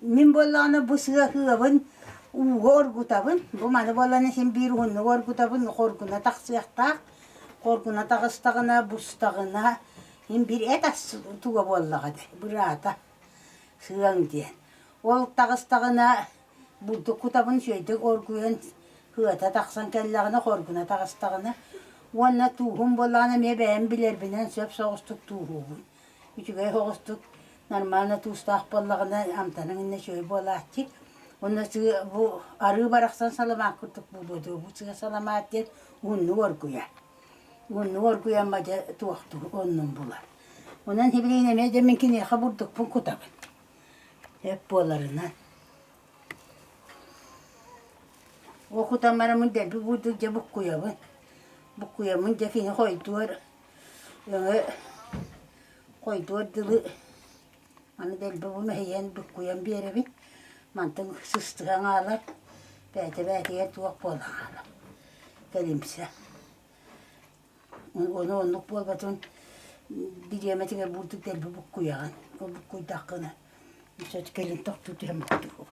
Мин буоллаҕына бу сыа сыабын ууга оргутабын. Бу маны буоллаҕына син биир уһуннук оргутабын, хоргуна тахсыахтаах. Хоргуна таҕыстаҕына, бустаҕына син биир эт ас туга буоллаҕа дии, быраата сыаҥ диэн. Ол таҕыстаҕына бурдук кутабын үчүгэйдик оргуйан сыата тахсан кэллэҕинэ, хоргуна таҕыстаҕына уонна тууһум буоллаҕына эмиэ бэйэм билэрбинэн сөп соҕустук тууһуубун. Үчүгэй соҕустук нормально туустаах буоллаҕына амтаныҥ иннэ үчүгэй буолааччы. Уонна сыа бу арыы барахсан саламаат курдук буолуо дуо, бу сыа саламаат диэн уһуннук оргуйар. Уһуннук оргуйан дьэ туохтуур оннун булар. Онон сибилигин эмиэ дьэ мин киниэхэ бурдукпун кутабын. Сөп буоларынан. Ол кутан бараммын дэлби бурдук дьэ буккуйабын. Буккуйаммын дьэ кини хойдуор өҥө хойдуор дылы аны дэлби бу мэһийэн буккуйан биэрэбин. Мантан сыстыһан хаалар, бээтэ-бээтигэр туох буолан хаалар. Кэлимсэ. Ону оннук буолбатын бириэмэтигэр бурдук дэлби буккуйаҕын. Ол буккуйдаххына кэлин тохтуу түһэн буккуйуоҕум.